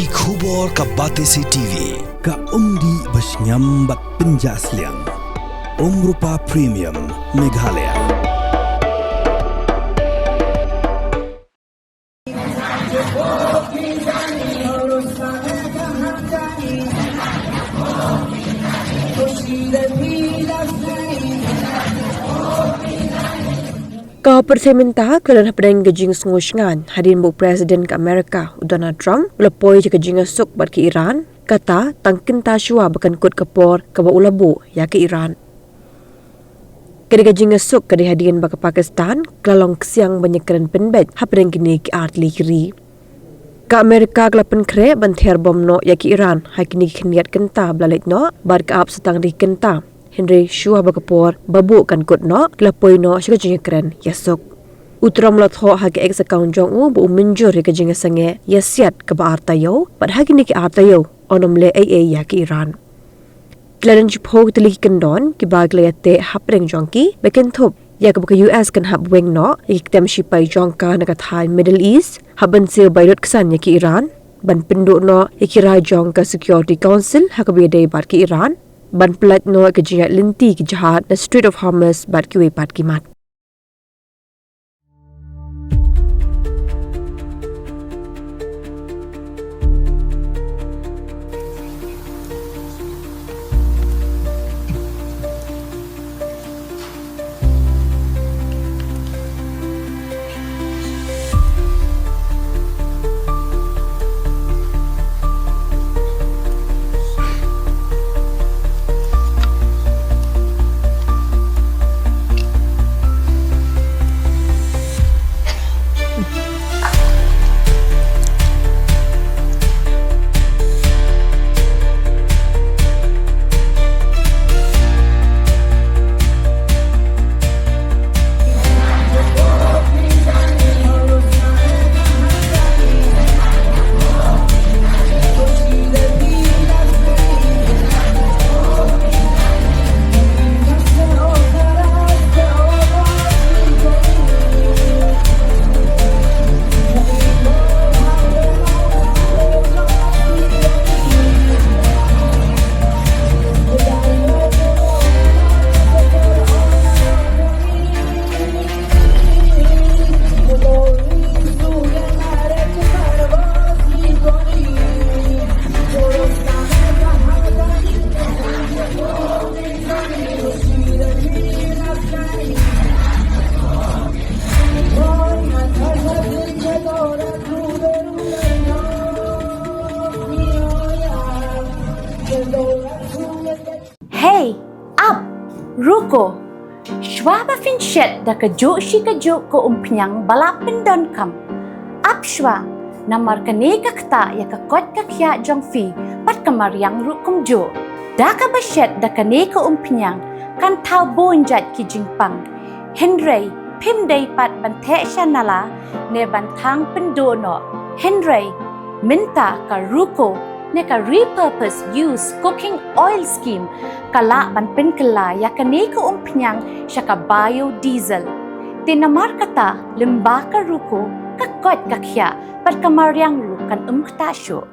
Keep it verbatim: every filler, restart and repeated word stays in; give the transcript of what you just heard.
Ki khubor ka Batesi T V. Ka umdih ba shngiam bad pynjah sliang. Umrupa Premium Meghalaya. Ka por mynta ka la don hapdeng ka jingsngew shngaiñ hadien ba u President ka Amerika u Donald Trump u la poi sha ka jingïasuk bad ka Iran, kata tang kynta shuwa ba kan kut ka por kaba u la buh ïa ka Iran. Ka dei ka jingïasuk ka dei hadien ba ka Pakistan ka la long ksiang ban ïakren pynbeit hapdeng kine ki artylli ki ri. Ka Amerika ka la pynkhreh ban ther bom noh ïa ka Iran ha kine ki khyndiat kynta ba la leit noh, bad ka ap sa tang dei kynta. Hynrei shuwa ba ka por ba buh kan kut noh, ka la poi noh sha ka jingïakren ïasuk. U Trump u la thoh ha ka X account jong u ba u mynjur ïa ka jingïasangeh ïasiat kaba ar taïew, bad ha kine ki ar taïew un ym leh ei ei ïa ka Iran. Ki la don shiphew tylli ki kyndon kiba ki la ïateh hapdeng jong ki ba kynthup ïa kaba ka U S kan hap weng noh ïa ki ktem shipai jong ka na ka thaiñ Middle East, hap ban siew bai dud ksan ïa ka Iran, ban pynduh noh ïa ki rai jong ka Security Council ha kaba ïadei bad ka Iran, ban pyllait noh ïa ka jingïaid lynti ki jahaj na Strait of Hormuz bad kiwei pat ki mat. Hey, ap, ruko. Shuwa ba phin shet da kajuh shi kajuh ka umphniang ba la pyndonkam, ap shuwa, namar kane ka ktah ïa ka koit ka khiah jong phi bad ka mariang ruh kumjuh. Da kaba shet da kane ka umphniang kan thaw bun jait ki jingpang. Hynrei phim dei pat ban theh sha nala ne ban thang pynduh noh. Hynrei mynta ka ruko ne ka repurpose use cooking oil scheme ka lah ban pynkylla ïa kane ka umphniang sha ka biodiesel. Te namar kata lyngba ka ruko ka koit ka khiah bad ka mariang ruh kan ym ktah shuh.